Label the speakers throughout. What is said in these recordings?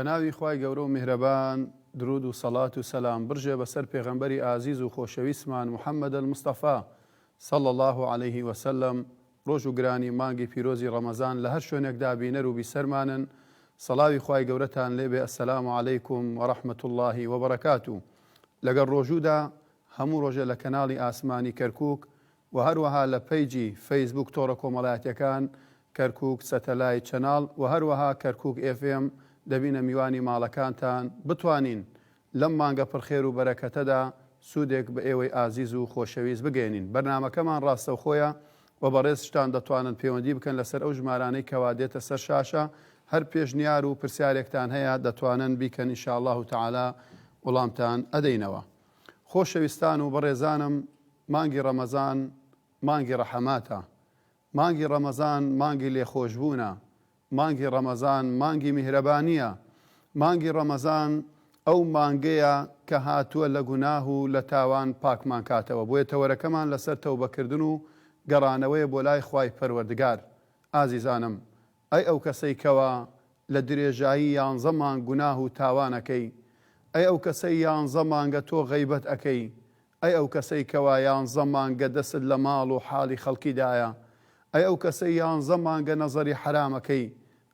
Speaker 1: بەناوی خوای گەورە و میهرەبان درود و سەڵات و سەلام بڕژێ بەسەر پێغەمبەری ئازیز و خۆشەویستمان محمد المصطفی صلی اللە علیه وسلم ڕۆژ و گرانی مانگی پیرۆزی ڕەمەزان لە هەر شوێنێکدا بینەر و بیسەرمانن سەڵاوی خوای گەورەتان لێبێ السلام علیکم ورحمە اللە وبرکاته لەگەڵ ڕۆژوودا هەموو ڕۆژێ لە کەناڵی ئاسمانی کەرکوک و هەروەها لە پەیجی فەیسبوک تۆڕە کۆمەڵایەتیەکان کەرکوک سەتەلایت چەناڵ و هەروەها کەرکوک ئێف ئێم دەبینە میوانی ماڵەکانتان بتوانین لەم مانگە پڕ خێر و بەرەکەتەدا سوودێک بە ئێوەی ئازیز و خۆشەویست بگەیەنین بەرنامەکەمان ڕاستەوخۆیە و بەڕێزشتان دەتوانن پەیوەندی بکەن لەسەر ئەو ژمارانەی کەوا دێتە سەر شاشە هەر پێشنیار و پرسیارێکتان هەیە دەتوانن بیکەن ان شاء اللە تعالی وڵامتان ئەدەینەوە خۆشەویستان و بەڕێزانم مانگی ڕەمەزان مانگی ڕەحەماتە مانگی ڕەمەزان مانگی لێخۆشبوونە مانگی ڕەمەزان مانگی میهرەبانییە مانگی ڕەمەزان ئەو مانگەیە کە هاتووە لە گوناه و لە تاوان پاکمان کاتەوە بۆیە تەوەرەکەمان لەسەر تەوبەکردن و گەڕانەوەیە بۆ لای خوای پەروەردگار ئازیزانم ئەی ئەو کەسەی کەوا لە درێژایی یانزە مانگ گوناه و تاوان ئەکەی ئەی ئەو کەسەی یانزە مانگە تۆ غەیبەت ئەکەی ئەی ئەو کەسەی کەوا یانزە مانگە دەستت لە ماڵ و حاڵی خەڵکی دایە ئەی ئەو کەسەی یانزە مانگە نەزەری حەرام ئەکەی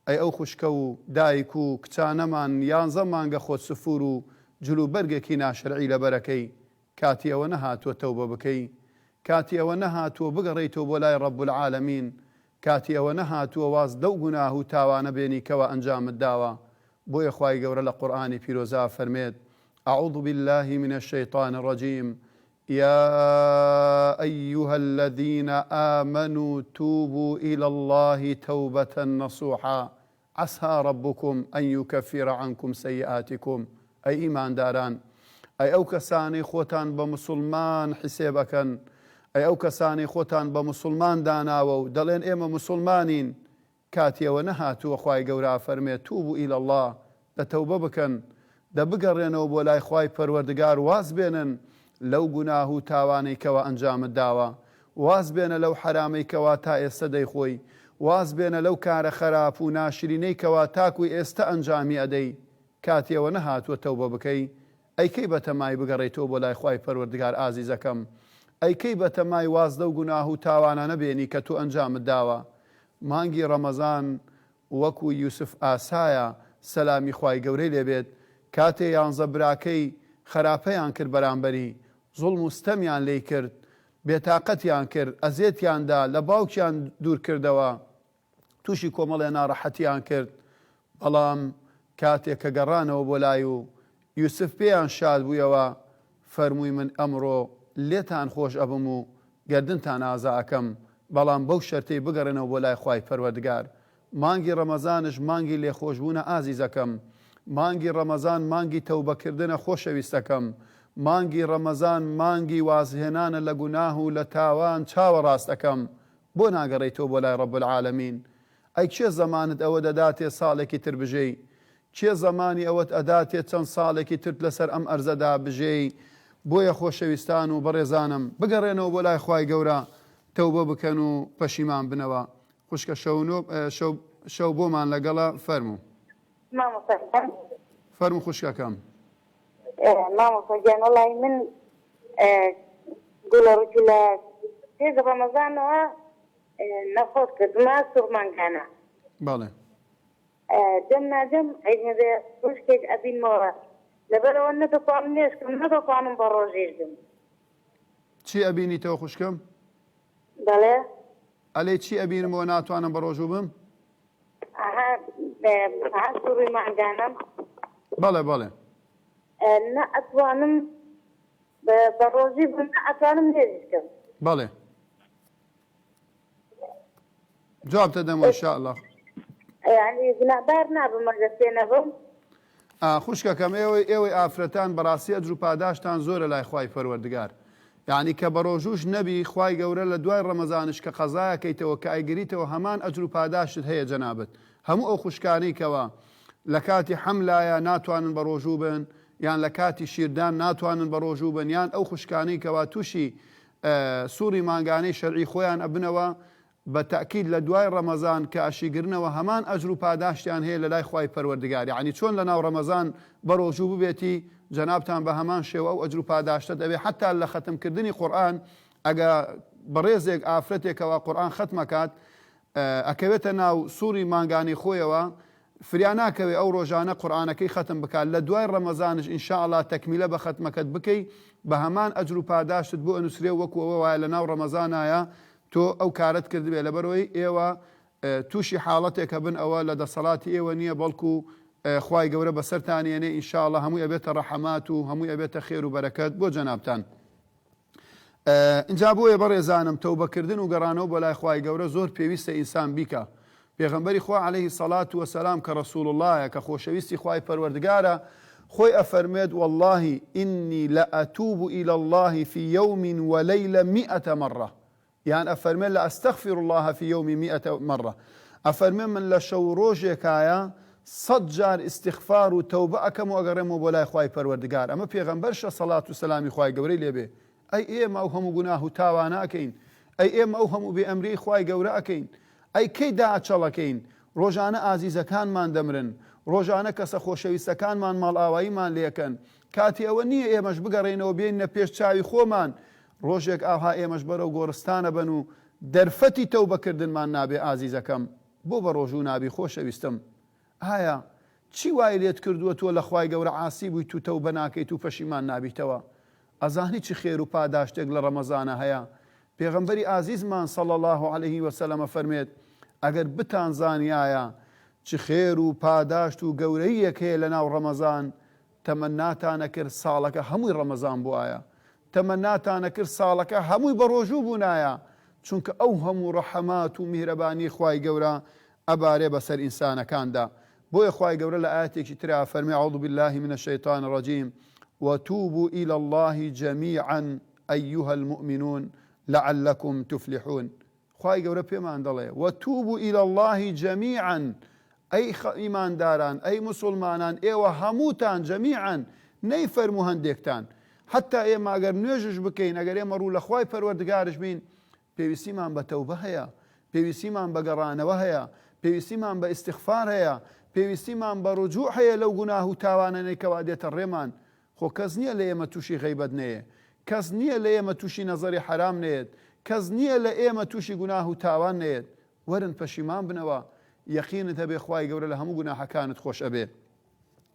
Speaker 1: ئەی ئەو خوشکە و دایک و کچانەمان یانزە مانگە خۆت سفور و جل و بەرگێکی ناشەرعی لەبەر ئەکەی کاتی ئەوە نەهاتووە تەوبە بکەی؟ کاتی ئەوە نەهاتووە بگەڕێیتەوە بۆ لای رب العالمین؟ کاتی ئەوە نەهاتووە واز لەو گوناه و تاوانە بێنی کەوا ئەنجامت داوە؟ بۆیە خوای گەورە لە قورئانی پیرۆزا فەرمێت، اعوذ باللە من الشیطان الرجیم، یا ایها الذین آمنوا توبوا الی اللە توبە نصوحا عسا ربکم ان یکفر عنکم سیئاتکم ئەی ئیمانداران ئەی ئەو کەسانەی خۆتان بە موسوڵمان حیسێب ئەکەن ئەی ئەو کەسانەی خۆتان بە موسوڵمان داناوە و دەڵێن ئێمە موسوڵمانین کاتی ئەوە نەهاتووە خوای گەورە ئەفەرمێ توبو الی اللە دە تەوبە بکەن دە بگەڕێنەوە بۆ لای خوای پەروەردگار واز بێنن لەو گوناه و تاوانەی کەوا ئەنجامت داوە واز بێنە لەو حەرامەی کەوا تا ئێستە دەیخۆی واز بێنە لەو کارە خەراپ و ناشرینەی کەوا تاکو ئێستە ئەنجامی ئەدەی کاتی ئەوە نەهاتووە تەوبە بکەی ئەی کەی بەتەمای بگەڕێیتەوە بۆ لای خوای پەروەردگار ئازیزەکەم ئەی کەی بەتەمای واز لەو گوناه و تاوانانە بێنی کە تۆ ئەنجامت داوە مانگی ڕەمەزان وەکو یوسف ئاسایە سەلامی خوای گەورەی لێ بێت کاتێ یانزە براکەی خەراپەیان کرد بەرامبەری زوڵم و ستەمیان لێی کرد بێتاقەتیان کرد ئەزێتیان دا لە باوکیان دوور کردەوە توشی کۆمەڵێ ناڕەحەتیان کرد بەڵام کاتێ کە گەڕانەوە بۆ لای و یوسف پێیان شاد بوویەوە، فەرمووی من ئەمڕۆ لێتان خۆش ئەبم و گەردنتان ئازا ئەکەم، بەڵام بەو شەرتەی بگەڕێنەوە بۆ لای خوای پەروەردگار. مانگی ڕەمەزانش مانگی لێخۆشبوونە ئازیزەکەم. مانگی ڕەمەزان مانگی تەوبەکردنە خۆشەویستەکەم. مانگی ڕەمەزان مانگی وازهێنانە لە گوناه و لە تاوان چاوە ڕاست ئەکەم. بۆ ناگەڕێیتەوە بۆ لای رب العالمین؟ ئەی کێ زەمانت ئەوە دەداتێ ساڵێکی تر بژێی؟ کێ زەمانی ئەوەت ئەداتێ چەند ساڵێکی ترت لەسەر ئەم ئەرزەدا بژێی؟ بۆیە خۆشەویستان و بەڕێزانم بگەڕێنەوە بۆ لای خوای گەورە تەوبە بکەن و پەشیمان بنەوە. خوشکە شەونۆ شەو شەو بۆمان لەگەڵە فەرموو.
Speaker 2: مامۆستا گیان.
Speaker 1: فەرموو خوشکەکەم.
Speaker 2: مامۆستا گیان وەڵی من گوڵە ڕکی لە پێش ڕەمەزانەوە نەخۆش کردمە سوڕمانگانە.
Speaker 1: بەڵێ.
Speaker 2: دەم نادەم عەیب نەبێ ڕۆژکێک ئەبینمەوە لەبەرئەوە نە دەتوانم نوێژ کەم نە دەتوانم بە ڕۆژیش بم.
Speaker 1: چی ئەبینیتەوە خوشکم؟
Speaker 2: بەڵێ.
Speaker 1: ئەلێی چی ئەبینمەوە ناتوانم بە ڕۆژوو بم؟
Speaker 2: ئەها ئەها سوڕی مانگانەم.
Speaker 1: بەڵێ بەڵێ.
Speaker 2: نە ئەتوانم بە ڕۆژی بم نە ئەتوانم نوێژیش کەم.
Speaker 1: بەڵێ. جواب تەدەمەوە ان شاء اللە.
Speaker 2: یانی گوناهبار نابم ئەگەر پێ نەبم؟
Speaker 1: خوشکەکەم ئێوەی ئێوەی ئافرەتان بەڕاستی ئەجر و پاداشتان زۆرە لای خوای پەروەردگار یانی کە بەڕۆژووش نەبی خوای گەورە لە دوای ڕەمەزانش کە قەزایەکەیتەوە کە ئەیگریتەوە هەمان ئەجر و پاداشتت هەیە جەنابت هەموو ئەو خوشکانەی کەوا لە کاتی حەملایە ناتوانن بەڕۆژوو بن یان لە کاتی شیردان ناتوانن بەڕۆژوو بن یان ئەو خوشکانەی کەوا تووشی سوڕی مانگانەی شەرعی خۆیان ئەبنەوە. بە تەئکید لە دوای ڕەمەزان کە ئەشیگرنەوە هەمان ئەجر و پاداشتیان هەیە لەلای خوای پەروەردگار یەعنی چۆن لەناو ڕەمەزان بەڕۆژوو ببێتی جەنابتان بە هەمان شێوە ئەو ئەجر و پاداشتەت ئەبێ حەتا لە خەتم کردنی قورئان ئەگە بەڕێزێک ئافرەتێکەوە قورئان خەتمەکات ئەکەوێتە ناو سوڕی مانگانەی خۆیەوە فریا ناکەوێ ئەو ڕۆژانە قورئانەکەی خەتم بکات لە دوای ڕەمەزانش ان شاء اللە تەکمیلە بە خەتمەکەت بکەی بە هەمان ئەجر و پاداشتت بۆ ئەنوسرێ وەکو ئەوە وایە لە ناو ڕەمەزانایە تۆ ئەو کارەت کردبێ لەبەرئەوەی ئێوە توشی حاڵەتێک ئەبن ئەوە لە دەسەڵاتی ئێوە نیە بەڵکو خوای گەورە بەسەرتانی ئەنێ ان شاء اللە هەمووی ئەبێتە ڕەحەمات و هەمووی ئەبێتە خێر و بەرەکەت بۆ جەنابتان. ئینجا بۆیە بەڕێزانم تەوبەکردن و گەڕانەوە بۆ لای خوای گەورە زۆر پێویستە ئینسان بیکا پێغەمبەری خوا عەلەیهی سەڵات وەسەلام کە ڕەسوڵ اللەیە کە خۆشەویستی خوای پەروەردگارە خۆی ئەفەرموێت واللە انی لأتوب الی اللە فی یوم ولەیلە مئة مرە یان ئەفەرمێ لە استغفر اللە فی یوم مئة مرە ئەفەرمێ من لە شەو و ڕۆژێکایە سەت جار ئیستیغفار و تەوبە ئەکەم و ئەگەڕێمەوە بۆ لای خوای پەروەردگار ئەمە پێغەمبەرشە سەڵات و سەلامی خوای گەورەی لێ بێ ئەی ئێمە ئەو هەموو گوناه و تاوانە ئەکەین ئەی ئێمە ئەو هەموو بێ ئەمریەی خوای گەورە ئەکەین ئەی کەی دائەچەڵەکەین ڕۆژانە ئازیزەکانمان دەمرن ڕۆژانە کەسە خۆشەویستەکانمان ماڵئاواییمان لێکەن کاتی ئەوە نییە ئێمەش بگەڕێینەوە بێینە پێش چاوی خۆمان ڕۆژێک ئاوها ئێمەش بەرەو گۆڕستان ئەبەن و دەرفەتی تەوبەکردنمان نابێ ئازیزەکەم بۆ بەڕۆژوو نابی خۆشەویستم ئایا چی وای لێت کردووە تۆ لە خوای گەورە عاسی بوویت و تەوبە ناکەیت و پەشیمان نابیتەوە ئەزانی چ خێر و پاداشتێک لە ڕەمەزانا هەیە پێغەمبەری ئازیزمان صلی اللە علیه وسلم ئەفەرموێت ئەگەر بتانزانیایە چ خێر و پاداشت و گەورەییەک هەیە لەناو ڕەمەزان تەمەناتان ئەکرد ساڵەکە هەمووی ڕەمەزان بوایە تەمەناتان ئەکرد ساڵەکە هەمووی بەڕۆژوو بوونایە چونکە ئەو هەموو ڕەحمات و میهرەبانی خوای گەورە ئەبارێ بەسەر ئینسانەکاندا بۆیە خوای گەورە لە ئایەتێکی ترا ئەفەرمێ اعوذ باللە من الشیطان الرجیم وتوبوا الی اللە جمیعا ایها المؤمنون لعلکم تفلحون خوای گەورە پێمان دەڵێ، وتوبوا الی اللە جمیعا، ئەی ئیمانداران، ئەی موسوڵمانان، ئێوە هەمووتان، جمیعا، نەیفەرموو هەندێکتان، حەتتا ئێمە ئەگەر نوێژش بکەین، ئەگەر ئێمە ڕوو لە خوای پەروەردگارش بین، پێویستیمان بە تەوبە هەیە، پێویستیمان بە گەڕانەوە هەیە، پێویستیمان بە ئیستیغفار هەیە، پێویستیمان بە ڕجوع هەیە لەو گوناه و تاوانانەی کەوا دێتە ڕێمان، خۆ کەس نییە لە ئێمە تووشی غەیبەت نەیێ، کەس نییە لە ئێمە تووشی نەزەری حەرام نەیەت، کەس نییە لە ئێمە تووشی گوناه و تاوان نەیەت، وەرن پەشیمان بنەوە، یەقینت هەبێ خوای گەورە لە هەموو گوناحەکانت خۆش ئەبێ.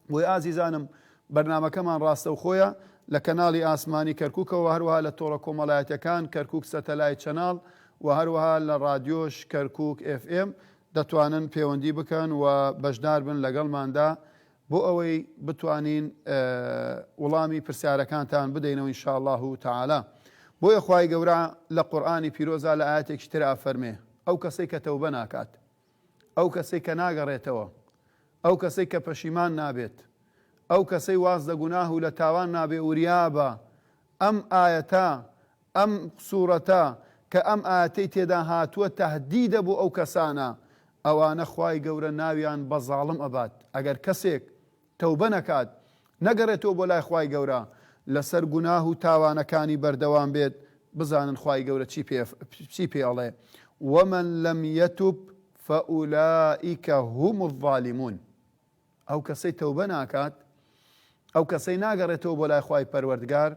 Speaker 1: بۆیە ئازیزانم بەرنامەکەمان ڕاستەوخۆیە لە کەناڵی ئاسمانی کەرکوکەوە هەروەها لە تۆڕە کۆمەڵایەتیەکان کەرکوک سەتەلایت channel و هەروەها لە ڕادیۆش کەرکوک FM دەتوانن پەیوەندی بکەن و بەشدار بن لەگەڵماندا بۆ ئەوەی بتوانین وڵامی پرسیارەکانتان بدەینەوە ان شاء اللە تعالی. بۆیە خوای گەورە لە قورئانی پیرۆزا لە ئایەتێکی ترا ئەفەرمێ، ئەو کەسەی کە تەوبە ناکات، ئەو کەسەی کە ناگەڕێتەوە، ئەو کەسەی کە پەشیمان نابێت، ئەو کەسەی واز لە گوناه و لە تاوان نابێ وریابە، ئەم ئایەتە، ئەم سوڕەتە کە ئەم ئایەتەی تێدا هاتووە تەهدیدە بۆ ئەو کەسانە، ئەوانە خوای گەورە ناویان بە زاڵم ئەبات، ئەگەر کەسێک تەوبە نەکات، نەگەڕێتەوە بۆ لای خوای گەورە، لەسەر گوناه و تاوانەکانی بەردەوام بێت، بزانن خوای گەورە چی پێ چی پێ ئەڵێ، ومن لم یتب فاولئک هم الظالمون. ئەو کەسەی تەوبە ناکات، ئەو کەسەی ناگەڕێتەوە بۆ لای خوای پەروەردگار،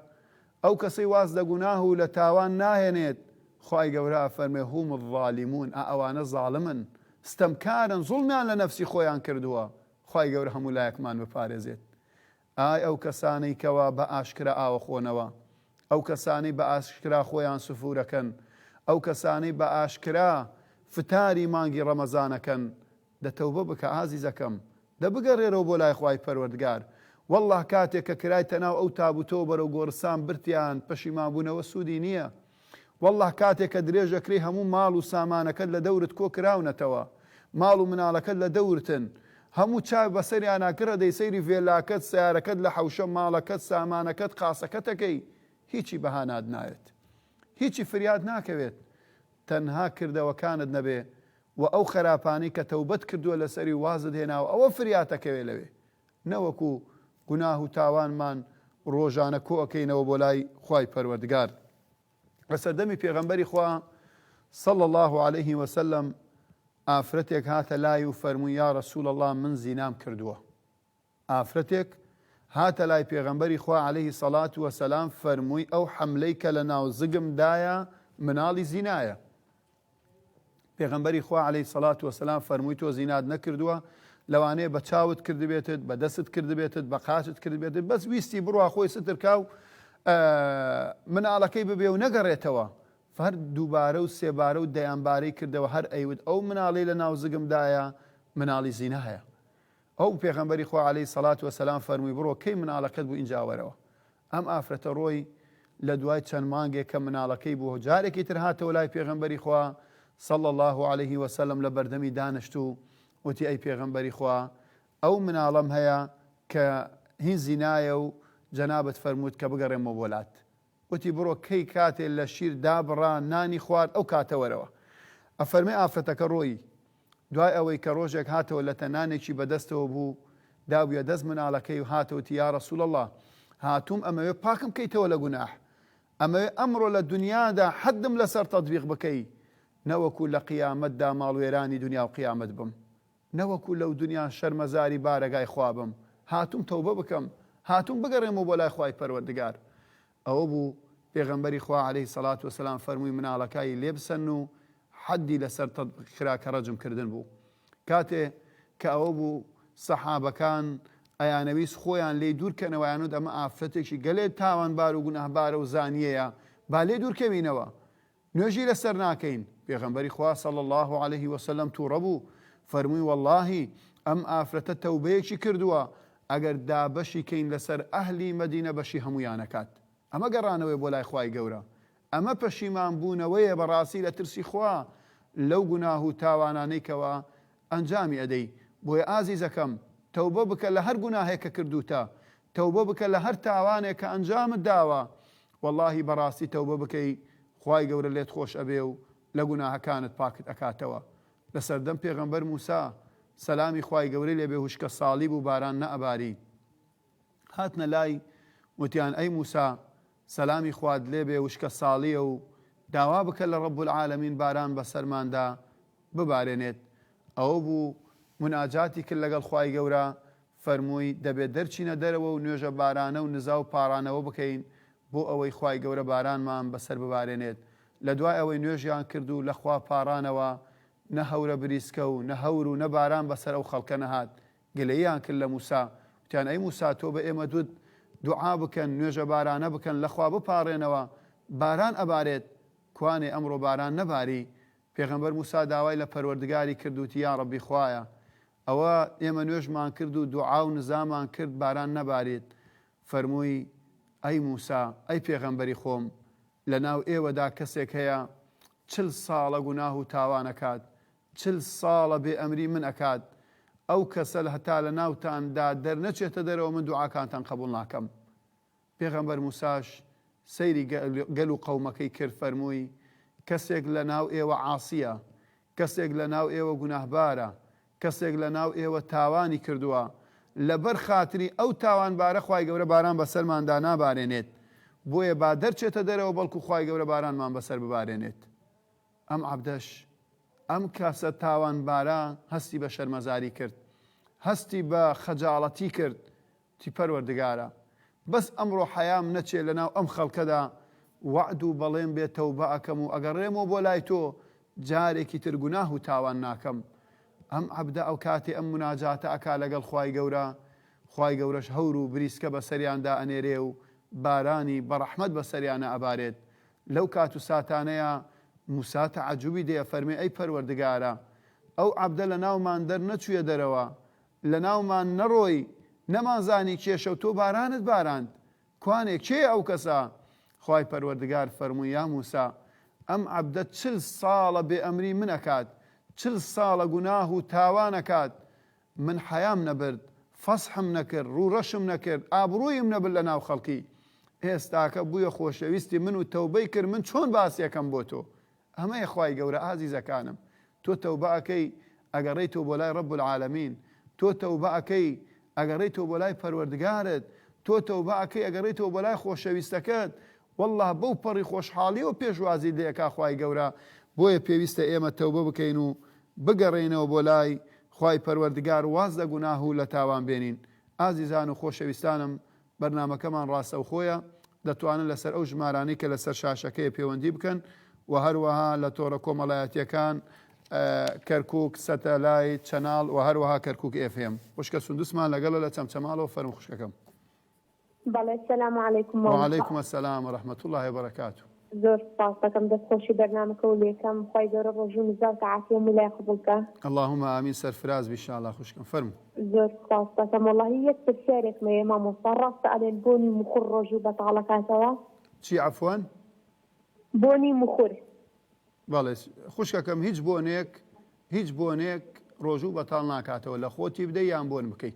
Speaker 1: ئەو کەسەی واز لە گوناه و لە تاوان ناهێنێت، خوای گەورە ئەفەرمێ هم الظالمون، ئا ئەوانە زاڵمن، ستەمکارن، زوڵمیان لە نەفسی خۆیان کردووە، خوای گەورە هەموو لایەکمان بپارێزێت. ئای ئەو کەسانەی کەوا بە ئاشکرا ئاوەخۆنەوە، ئەو کەسانەی بە ئاشکرا خۆیان سفورەکەن، ئەو کەسانەی بە ئاشکرا فتاری مانگی ڕەمەزانەکەن، دە تەوبە بکە ئازیزەکەم دە بگەڕێرەوە بۆ لای خوای پەروەردگار واللە کاتێک کە کرایتە ناو ئەو تابوتەوە بەرەو گۆڕستان برتیان پەشیمان بوونەوە سوودی نییە واللە کاتێک کە درێژ ئەکرێی هەموو ماڵ و سامانەکەت لە دەورت کۆ کراونەتەوە ماڵ و مناڵەکەت لە دەورتن هەموو چاو بەسەریانا گڕ ئەدەی سەیری ڤێلاکەت سەیارەکەت لە حەوشە ماڵەکەت سامانەکەت قاسەکەتەکەی هیچی بەهانات نایەت هیچی فریات ناکەوێت تەنها کردەوەکانت نەبێ وە ئەو خەراپانەی کە تەوبەت کردووە لەسەری و وازت هێناوە ئەوە فریاتەکەوێ لەوێ نەوەکو گوناه و تاوانمان ڕۆژانە کۆئەکەینەوە بۆ لای خوای پەروەردگار. لە سەردەمی پێغەمبەری خوا، صلی اللە علیه وسلم ئافرەتێک هاتە لای و فەرمووی یا رسول اللە من زینام کردووە. ئافرەتێک هاتە لای پێغەمبەری خوا علیه الصلوة والسلام فەرمووی ئەو حەملەی کە لە ناو زگم دایە مناڵی زینایە. پێغەمبەری خوا علیه الصلوة والسلام فەرمووی تۆ زینات نەکردووە لەوانەیە بە چاوت کردبێتت بە دەستت کردبێتت بە قاچت کردبێتت بەس ویستی بڕوا خۆی ستر کا و مناڵەکەی ببێ و نەگەڕێتەوە هەر دووبارە و سێبارە و دەیانبارەی کردەوە هەر ئەیوت ئەو مناڵەی لە ناو زگمدایە مناڵی زینایە ئەو پێغەمبەری خوا علیە سەڵات وەسەلام فەرمووی بڕۆ کەی مناڵەکەت بوو ئینجا وەرەوە ئەم ئافرەتە ڕۆی لە دوای چەند مانگێک کە مناڵەکەی بوو جارێکی تر هاتەوە لای پێغەمبەری خوا صلی اللە علیه وسلم لە بەردەمی دانشت و وتی ئەی پێغەمبەری خوا ئەو مناڵەم هەیە کە هین زینایە و جەنابت فەرمووت کە بگەڕێمەوە بۆ لات وتی بڕۆ کەی کاتێ لە شیر دابڕا نانی خوارد ئەو کاتە وەرەوە. ئەفەرمێ ئافرەتەکە ڕۆیی. دوای ئەوەی کە ڕۆژێک هاتەوە لەتە نانێکی بەدەستەوە بوو دابوویە دەست مناڵەکەی و هاتەوە وتی یا رسول اللە هاتووم ئەمەوێ پاکم کەیتەوە لە گوناح ئەمەوێ ئەمڕۆ لە دونیادا حەدم لەسەر تەتبیق بکەی نەوەکو لە قیامەتدا ماڵوێرانی دونیا و قیامەت بم. نەوەکو لەو دونیا شەرمەزاری بارەگای خوا بم، هاتووم تەوبە بکەم، هاتووم بگەڕێمەوە بۆ لای خوای پەروەردگار. ئەوە بوو پێغەمبەری خوا علیە سەڵات وسلام فەرمووی مناڵەکای لێ بسەن و حەدی لەسەر تەتبیق کرا کە ڕەجم کردن بوو. کاتێ کە ئەوە بوو سەحابەکان ئەیانەویست خۆیان لێی دوور کەنەوە ئەیانوت ئەمە ئافرەتێکی گەلێ تاوانبار و گوناهبارە و زانیەیە با لێی دوور کەوینەوە. نوێژی لەسەر ناکەین، پێغەمبەری خوا صلی اللە علیه وسلم توڕە بوو فەرمووی وەڵاهی ئەم ئافرەتە تەوبەیەکی کردووە ئەگەر دابەشی کەین لەسەر ئەهلی مەدینە بەشی هەموویان ئەکات ئەمە گەڕانەوەیە بۆ لای خوای گەورە ئەمە پەشیمان بوونەوەیە بەڕاستی لە ترسی خوا لەو گوناه و تاوانانەی کەوا ئەنجامی ئەدەی بۆیە ئازیزەکەم تەوبە بکە لە هەر گوناهێک کە کردووتە تەوبە بکە لە هەر تاوانێک کە ئەنجامت داوە وەڵاهی بەڕاستی تەوبە بکەی خوای گەورە لێت خۆش ئەبێ و لە گوناهەکانت پاکت ئەکاتەوە لە سەردەم پێغەمبەر موسا سەلامی خوای گەورەی لێ بێ وشکە ساڵی بوو باران نەئەباری هاتنە لای وتیان ئەی موسا سەلامی خوات لێ بێ وشکە ساڵیە و داوا بکە لە رب العالمین باران بەسەرماندا ببارێنێت ئەوە بوو موناجاتی کرد لەگەڵ خوای گەورە فەرمووی، دەبێت دەرچینە دەرەوە و نوێژە بارانە و نزا و پاڕانەوە بکەین بۆ ئەوەی خوای گەورە بارانمان بەسەر ببارێنێت. لە دوای ئەوەی نوێژیان کرد و لە خوا پاڕانەوە، نە هەورە بریسکە و نە هەور و نە باران بەسەر ئەو خەڵکە نەهات. گلەییان کرد لە موسا، وتیان، ئەی موسا تۆ بە ئێمەت وت، دوعا بکەن، نوێژە بارانە بکەن، لە خوا بپاڕێنەوە، باران ئەبارێت، کوانێ ئەمڕۆ باران نەباری؟ پێغەمبەر موسا داوای لە پەروەردگاری کرد وتی، یا ڕەبی خوایە! ئەوە ئێمە نوێژمان کرد و دوعا و نزامان کرد باران نەباریت، فەرمووی، ئەی موسا، ئەی پێغەمبەری خۆم، لەناو ئێوەدا کەسێک هەیە چل ساڵە گوناه و تاوان ئەکات، چل ساڵە بێ ئەمری من ئەکات، ئەو کەسە هەتا لەناوتاندا دەرنەچێتە دەرەوە من دوعاکانتان قبوڵ ناکەم. پێغەمبەر موساش سەیری گەل و قەومەکەی کرد فەرمووی، کەسێک لە ناو ئێوە عاسیە، کەسێک لە ناو ئێوە گوناهبارە، کەسێک لە ناو ئێوە تاوانی کردووە، لەبەر خاتری ئەو تاوانبارە خوای گەورە باران بەسەرماندا نابارێنێت، بۆیە با دەرچێتە دەرەوە بەڵکو خوای گەورە بارانمان بەسەر ببارێنێت. ئەم عەبدەش، ئەم کەسە تاوانبارە هەستی بە شەرمەزاری کرد، هەستی بە خەجاڵەتی کرد، وتی، پەروەردگارا بەس ئەمڕۆ حەیام نەچێ لەناو ئەم خەڵکەدا وەعد و بەڵێن بێ تەوبە ئەکەم و ئەگەڕێمەوە بۆ لای تۆ جارێکی تر گوناه و تاوان ناکەم. ئەم عەبدە ئەوکاتێ ئەم موناجاتە ئەکا لەگەڵ خوای گەورە، خوای گەورەش هەور و بریسکە بەسەریاندا ئەنێرێ و بارانی بەڕەحمەت بەسەریانا ئەبارێت. لەو کات و ساتانەیا موسا تەعەجوبی دێ ئەفەرمێ ئەی پەروەردگارا ئەو عەبدە لەناومان دەرنەچوویە دەرەوە لەناومان نەڕۆی نەمانزانی کێ شەو تۆ بارانت باراند کوانێ کێیە ئەو کەسە؟ خوای پەروەردگار فەرمووی یا موسا ئەم عەبدە چل ساڵە بێ ئەمری من ئەکات چل ساڵە گوناه و تاوان ئەکات من حەیام نەبرد فەزحم نەکرد ڕووڕەشم نەکرد ئابڕوویم نەبرد لەناو خەڵکی ئێستاکە بوویە خۆشەویستی من و تەوبەی کرد من چۆن باسی ئەکەم بۆ تۆ ئەمەیە خوای گەورە ئازیزەکانم تۆ تەوبە ئەکەی ئەگەڕێیتەوە بۆ لای رب العالمین تۆ تەوبە ئەکەی ئەگەڕێیتەوە بۆ لای پەروەردگارت تۆ تەوبە ئەکەی ئەگەڕێیتەوە بۆ لای خۆشەویستەکەت واللە بەو پەڕی خۆشحاڵیەوە پێشوازیت لێ ئەکا خوای گەورە. بۆیە پێویستە ئێمە تەوبە بکەین و بگەڕێینەوە بۆ لای خوای پەروەردگار واز لە گوناه و لە تاوان بێنین. ئازیزان و خۆشەویستانم بەرنامەکەمان ڕاستەوخۆیە دەتوانن لەسەر ئەو ژمارانەی کە لەسەر شاشەکەیە پەیوەندی بکەن و هەروەها لە تۆڕە کۆمەڵایەتیەکان کەرکک سەتەلایت channel و هەروەها کەرکک FM. خوشکە سندوسمان لەگەڵە لە چەمچەماڵەوە فەرموو خوشکەکەم.
Speaker 3: بەڵێ سلام علیکم مامۆستا.
Speaker 1: وعلیکم السلام ورحمە اللە وبرکاته.
Speaker 3: زۆر سوپاس دەکەم دەست خۆشی بەرنامەکە و لێکەم خوای گەورە ڕۆژوو نزا و تاعاتی هەموو لای قبوڵ کە.
Speaker 1: اللهم آمین سەرفراز بی شاءاللە خوشکم فەرموو.
Speaker 3: زۆر سوپاس دەکەم وەڵاهی یەک پرسیارێکم هەیە مامۆستا ڕاستە ئەلێن بۆنی موخور ڕۆژوو بەتاڵەکاتەوە؟
Speaker 1: چی عەفوەن؟
Speaker 3: بۆنی موخور.
Speaker 1: بەڵێ خوشکەکەم هیچ بۆنێک هیچ بۆنێک ڕۆژوو بەتاڵ ناکاتەوە لە خۆتی بدەی یان بۆن بکەی.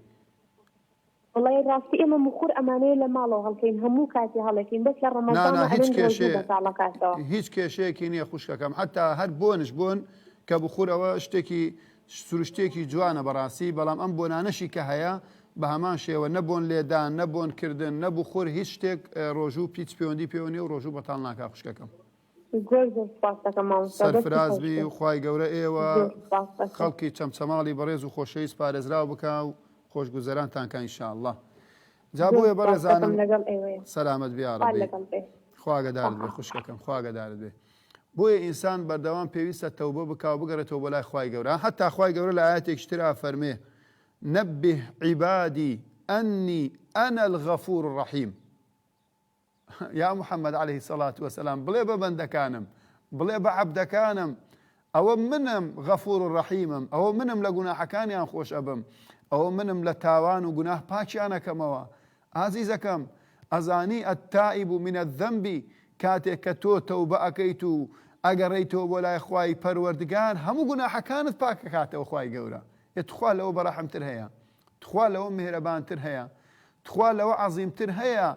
Speaker 3: وەڵای ڕاستی ئێمە موخور ئەمانەیە لە ماڵەوە هەڵکەین هەموو کاتی هەڵەکەین بەس لە
Speaker 1: نا نا
Speaker 3: ڕەمەزانا
Speaker 1: هیچ
Speaker 3: ئەلێن ڕۆژوو
Speaker 1: کێشەیە
Speaker 3: بەتاڵەکاتەوە.
Speaker 1: هیچ کێشەیەکی نییە خوشکەکەم حەتا هەر بۆنش بۆن کە بخور ئەوە شتێکی سروشتێکی جوانە بەڕاستی بەڵام ئەم بۆنانەشی کە هەیە بە هەمان شێوە نە بۆن لێدان نە بۆن کردن نە بخور هیچ شتێک ڕۆژوو پیچ پەیوەندی پێوە نییە و ڕۆژوو بەتاڵ ناکا خوشکەکەم.
Speaker 3: زۆر زۆر سوپاست دەکەم مامۆستا دەستت
Speaker 1: سەرفراز
Speaker 3: خۆش
Speaker 1: بی
Speaker 3: بێ.
Speaker 1: و خوای گەورە ئێوە
Speaker 3: زۆر سوپاست دەکەم.
Speaker 1: خەڵکی چەمچەماڵی بەڕێز و خۆشەویست پارێزراو بکا و خۆشگوزەرانتان کا ان شاء اللە جا
Speaker 3: زۆر
Speaker 1: بۆیە
Speaker 3: سوپاست دەکەم
Speaker 1: بەڕێزانم
Speaker 3: لەگەڵ ئێوەیە.
Speaker 1: سەلامەت بی
Speaker 3: خوا
Speaker 1: یاڕەبی
Speaker 3: لەگەڵ بێ.
Speaker 1: خوا ئاگادارت بێ
Speaker 3: خوا
Speaker 1: خوشکەکەم خوا ئاگادارت بێ بۆیە ئینسان بەردەوام پێویستە تەوبە بکا و بگەڕێتەوە بۆ لای خوای گەورە حەتا خوای گەورە لە ئایەتێکی ترا فەرمێ نبه عبادی انی انا الغفور الرحیم یا محمد علیه الصلاة والسلام بڵێ بە بەندەکانم بڵێ بە عەبدەکانم ئەوە منم غەفور و ڕەحیمم ئەوە منم لە گوناحەکانیان خۆش ئەبم ئەوە منم لە تاوان و گوناه پاکیانەکەمەوە ئازیزەکەم ئەزانی التائب من الذنب کاتێک کە تۆ تەوبە ئەکەیت و ئەگەڕێیتەوە بۆ لای خوای پەروەردگار هەموو گوناحەکانت پاک ئەکاتەوە خوای گەورە ئێ تخوا لەوە بەڕەحمتر هەیە تخوا لەوە میهرەبانتر هەیە؟ تخوا لەوە عەزیمتر هەیە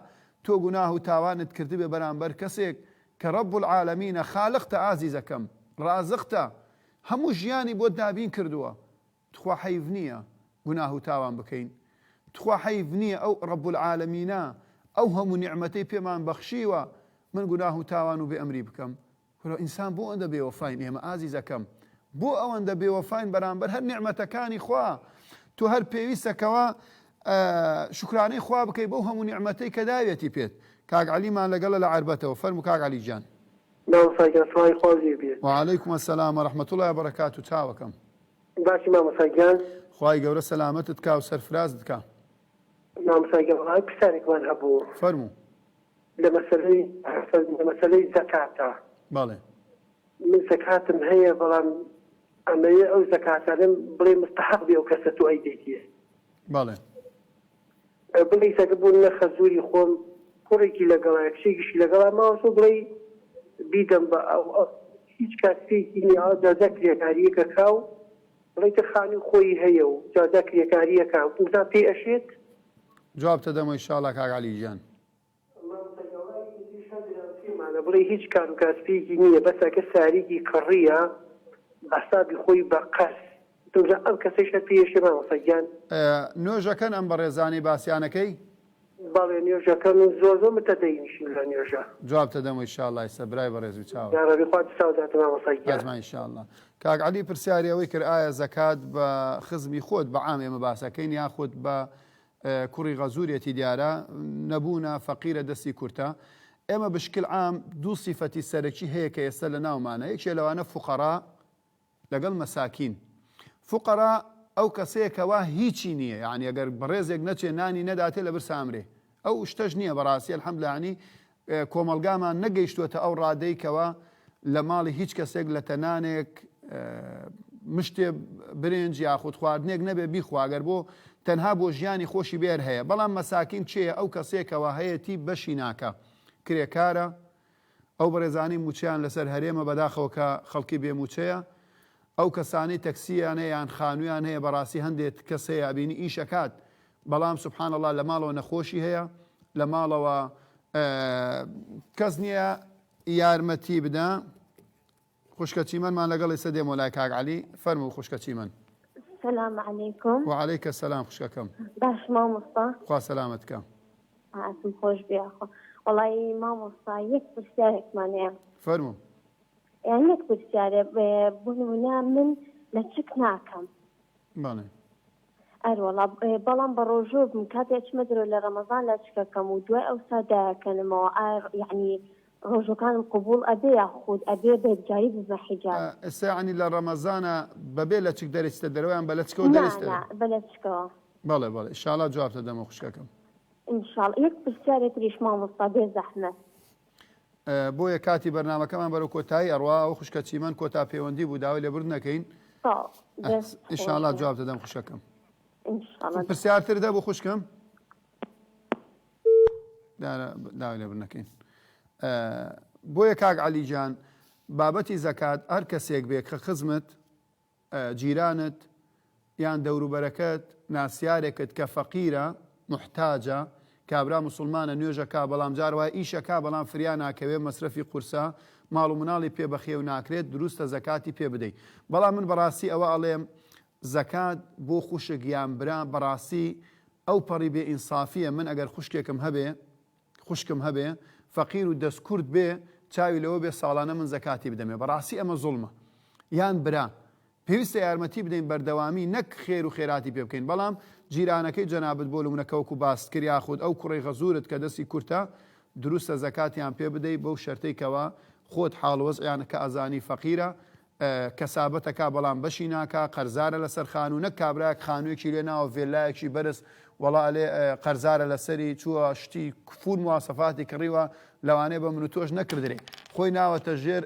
Speaker 1: تۆ گوناه و تاوانت کردبێ بەرامبەر کەسێک کە رب العالمینە خالقتە ئازیزەکەم رازقتە هەموو ژیانی بۆت دابین کردووە تخوا حەیف نییە گوناه و تاوان بکەین تخوا حەیف نییە ئەو رب العالمینە ئەو هەموو نیعمەتەی پێمان بەخشیوە من گوناه و تاوان و بێ ئەمری بکەم کورە ئینسان بۆ ئەوەندە بێوەفاین ئێمە ئازیزەکەم بۆ ئەوەندە بێوەفاین بەرامبەر هەر نیعمەتەکانی خوا تۆ هەر پێویستە کەوا شوکرانەی خوا بکەی بەو هەموو نیعمەتەی کە داوێتی پێت کاک عەلیمان لەگەڵە لە عەربەتەوە فەرموو کاک عەلی گیان.
Speaker 4: مامۆستا گیان سڵاوی خوا لێ بێت.
Speaker 1: وعلیکم السلام ورحمة اللە وبرکاته چاوەکەم.
Speaker 4: باشی مامۆستا گیان؟
Speaker 1: خوای گەورە سەلامەتت کا و سەرفرازت کا.
Speaker 4: مامۆستا گیان وەڵا پرسیارێکمان هەبوو.
Speaker 1: فەرموو.
Speaker 4: لە مەسەلەی لە مەسەلەی زەکاتە.
Speaker 1: بەڵێ.
Speaker 4: من زەکاتم هەیە بەڵام ئەمەوێ ئەو زەکاتانەم بڵێ مستحق بێ ئەو کەسە تۆ ئەیدەیتێ.
Speaker 1: بەڵێ.
Speaker 4: بڵێی سەگە بۆ نە خەزوری خۆم کوڕێکی لەگەڵایە کچێکیشی لەگەڵا ماوەتەوە بڵێی بیدەم بە ئەو ئەو هیچ کاسپێکی نییە ئەو جاجا کرێکارییەکە کا و بڵێی تر خانووی خۆی هەیە و جاجا کرێکارییەکە وتم پێی ئەشێت؟
Speaker 1: جوابتە دەمەوە ئیشاڵا کاک عەلی گیان.
Speaker 4: مامۆستا گەڵا یەکی تریش هەر دراوسێمانە بڵێی هیچ کار و کاسپیەکی نییە بەس ئەگە ساریکی کڕیە بە حسابی خۆی بە قەرز وتم جا ئەم کەسەیش هەر پێی ئەشێ مامۆستا گیان.
Speaker 1: نوێژەکەن ئەم بەڕێزانەی باسیانەکەی؟
Speaker 4: بەڵێ نوێژەکەن و زۆر زۆر متەدەینیشن لە نوێژا.
Speaker 1: جوابتە دەمەوە ئیشاڵا ئیستا برای بەڕێز بی چاوەکەم.
Speaker 4: یاڕەبی خوا جزاو داتە مامۆستا گیان.
Speaker 1: ئەجمعین ئیشاڵا. کاک عەلی پرسیاری ئەوەی کرد ئایا زەکات بە خزمی خۆت بە عام ئێمە باسەکەین یاخود بە کوڕی غەزورێتی دیارە نەبوونە فەقیرە دەستی کورتە ئێمە بشکل عام دوو سیفەتی سەرەکی هەیە کە ئێستا لە ناومانە یەکێ لەوانە فوقەرا لەگەڵ مەساکین فوقەرا ئەو کەسەیە کەوا هیچی نییە یعنی ئەگەر بەڕێزێک نەچێ نانی نەداتێ لە برسا ئەمرێ ئەو شتەش نییە بەڕاستی الحمدلله ینی کۆمەڵگامان نەگەیشتووەتە ئەو ڕادەی کەوا لە ماڵی هیچ کەسێک لەتە نانێک مشتێ برنج یاخود خواردنێک نەبێ بیخوا گەر بۆ تەنها بۆ ژیانی خۆشی بێر هەیە بەڵام مەساکین کێیە ئەو کەسێکەوە هەیەتی بەشی ناکا کرێکارە ئەو بەڕێزانەی موچەیان لەسەر هەرێمە بەداخەوە کە خەڵکی بێ موچەیە ئەو کەسانەی تەکسیان هەیە یان خانویان هەیە بەڕاستی هەندێت کەس هەیە ئەبینی ئیش ئەکات بەڵام سبحان اللە لە ماڵەوە نەخۆشی هەیە لە ماڵەوە کەس نییە یارمەتی بدا خوشکە چیمەنمان لەگەڵ ئێستا دێمەوە لای کاک عەلی فەرموو خوشکە چیمەن.
Speaker 5: سلام علیکم.
Speaker 1: وعلیک السلام خوشکەکەم.
Speaker 5: باش مامۆستا.
Speaker 1: خوا سەلامەت کە.
Speaker 5: ئاسم خۆش بێ یاخوا. وەڵایی مامۆستا یەک پرسیارێکمان هەیە.
Speaker 1: فەرموو.
Speaker 5: یان یەک پرسیارێ بۆ نمونە من لەچک ناکەم.
Speaker 1: بەڵێ.
Speaker 5: ئەروەڵا بەڵام بەڕۆژوو بم کاتێ ئەچمە دەرەوە لە ڕەمەزان لەچکەکەم و دوای ئەوسا دایەکەنمەوە ئایا یەعنی ڕۆژوەکانم قبوڵ ئەبێ یاخود ئەبێ بەیەکجاری ببمە حیجاب؟
Speaker 1: ئێستا یەعنی لە ڕەمەزانا بەبێ لەچک دەرێچتە دەرەوە یان بە لەچکەوە
Speaker 5: نا
Speaker 1: دەرێچتە
Speaker 5: نا بە لەچکەوە.
Speaker 1: بەڵێ بەڵێ ئیشاڵا جوابتە دەمەوە خوشکەکەم.
Speaker 5: ان شاء اللە یەک پرسیارێ تریش مامۆستا بێ زەحمەت.
Speaker 1: بۆیە کاتی بەرنامەکەمان بەرەو کۆتایی ئەڕوا ئەو خوشکە چیمەن کۆتا پەیوەندی بوو داوای لێبوردن ئەکەین
Speaker 5: تەواو دەست خۆش
Speaker 1: ئیشاڵا
Speaker 5: بێ.
Speaker 1: جواب دەدەم خوشکەکەم.
Speaker 5: ان شاء اللە.
Speaker 1: پرسیارتر دەبوو خوشکم؟ داوای لێبوردن ئەکەین. بۆیە کاک عەلی گیان بابەتی زەکات هەر کەسێک بێ کە خزمت جیرانت یان دەوروبەرەکەت ناسیارێکت کە فەقیرە موحتاجە کابرا موسڵمانە نوێژەکا بەڵام جار وایە ئیشەکا بەڵام فریا ناکەوێ مەسرەفی قورسە ماڵ و مناڵی پێ بەخێو ناکرێت دروستە زەکاتی پێ بدەی بەڵام من بەڕاستی ئەوە ئەڵێم زەکات بۆ خوشک یان برا بەڕاستی ئەو پەڕی بێ ئینسافیە من ئەگەر خوشکێکم هەبێ خوشکم هەبێ فەقیر و دەست کورت بێ چاوی لەوە بێ ساڵانە من زەکاتی بدەمێ بەڕاستی ئەمە زوڵمە یان برا پێویستە یارمەتی بدەین بەردەوامی نەک خێر و خێراتی پێ بکەین بەڵام جیرانەکەی جەنابت بۆ لمونە کە وەکو باست کرد یاخود ئەو کوڕەی غەزورت کە دەستی کورتە دروستە زەکاتیان پێ بدەی بەو شەرتەی کەوا خۆت حاڵ وەزعیان کە ئەزانی فەقیرە کەسابەتەکا بەڵام بەشی ناکا قەرزارە لەسەر خانوو نەک کابرایەک خانوویەکی لێ ناوە ڤێلایەکی بەرز وەڵا ئەلێ قەرزارە لەسەری چووە شتی فول مواسەفاتی کڕیوە لەوانەیە بە من و تۆش نەکردرێ خۆی ناوەتە ژێر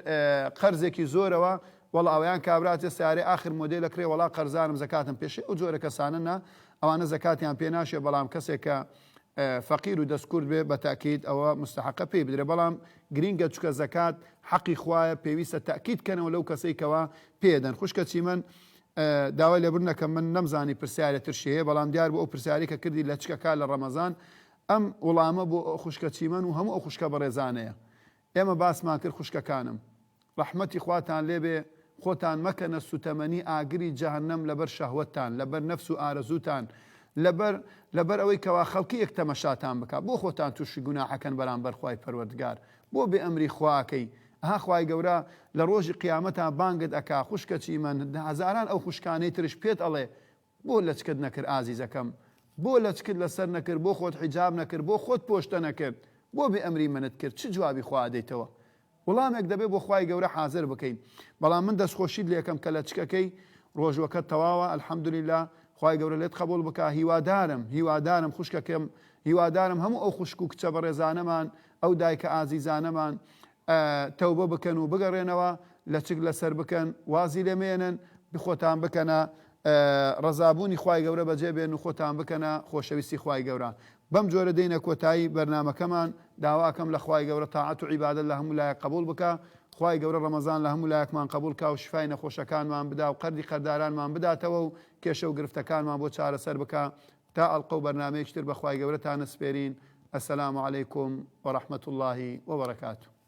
Speaker 1: قەرزێکی زۆرەوە وەڵا ئەویان کابرا چێ سیارەی ئاخر مۆدێلە کرێ وەڵا قەرزارم زەکاتم پێشێ ئەو جۆرە کەسانە نا ئەوانە زەکاتیان پێ ناشێ بەڵام کەسێک کە فەقیر و دەست کورت بێ بە تەئکید ئەوە موستەحەقە پێی بدرێ بەڵام گرینگە چونکە زەکات حەقی خوایە پێویستە تەئکید کەنەوە لەو کەسەی کەوا پێ دەن خوشکە چیمەن داوای لێبوردن ئەکەم من نەمزانی پرسیارێ ترشی هەیە بەڵام دیار بوو ئەو پرسیارەی کە کردی لەچکەکە لە ڕەمەزان ئەم وڵامە بۆ خوشکە چیمەن و هەموو ئەو خوشکە بەڕێزانەیە ئێمە باسمان کرد خوشکەکانم ڕەحمەتی خواتان لێبێ خۆتان مەکەنە سوتەمەنی ئاگری جەهەنەم لەبەر شەهوەتتان لەبەر نەفس و ئارەزووتان لەبەر لەبەر ئەوەی کەوا خەڵکیەک تەمەشاتان بکا بۆ خۆتان توشی گوناحەکەن بەرامبەر خوای پەروەردگار بۆ بێ ئەمری خوا ئەکەی ئەها خوای گەورە لە ڕۆژی قیامەتا بانگت ئەکا خوشکە چیمەن هەزاران ئەو خوشکانەی ترش پێت ئەڵێ بۆ لەچکت نەکرد ئازیزەکەم بۆ لەچکت لەسەر نەکرد بۆ خۆت حیجاب نەکرد بۆ خۆت پۆشتە نەکرد بۆ بێ ئەمری منت کرد چ جوابی خوا ئەدەیتەوە وڵامێک دەبێ بۆ خوای گەورە حازر بکەین بەڵام من دەستخۆشیت لێکەم کە لەچکەکەی ڕۆژوەکەت تەواوە الحمدللە خوای گەورە لێت قبوڵ بکا هیوادارم هیوادارم خوشکەکەم هیوادارم هەموو ئەو خوشک و کچە بەڕێزانەمان ئەو دایکە ئازیزانەمان تەوبە بکەن و بگەڕێنەوە لەچک لەسەر بکەن وازی لێ مێنن بخۆتان بکەنە ڕەزابوونی خوای گەورە بەجێ بێن و خۆتان بکەنە خۆشەویستی خوای گەورە بەم جۆرە دێینە کۆتایی بەرنامەکەمان داواکەم لە خوای گەورە تاعەت و عیبادەت لە هەموو لایەک قبوڵ بکا خوای گەورە ڕەمەزان لە هەموو لایەکمان قبوڵ کا و شفای نەخۆشەکانمان بدا و قەردی قەردارانمان بداتەوە و کێشە و گرفتەکانمان بۆ چارەسەر بکا تا ئەڵقە و بەرنامەیەکی تر بە خوای گەورەتان ئەسپێرین السلام علیکم ورحمة اللە وبرکاته.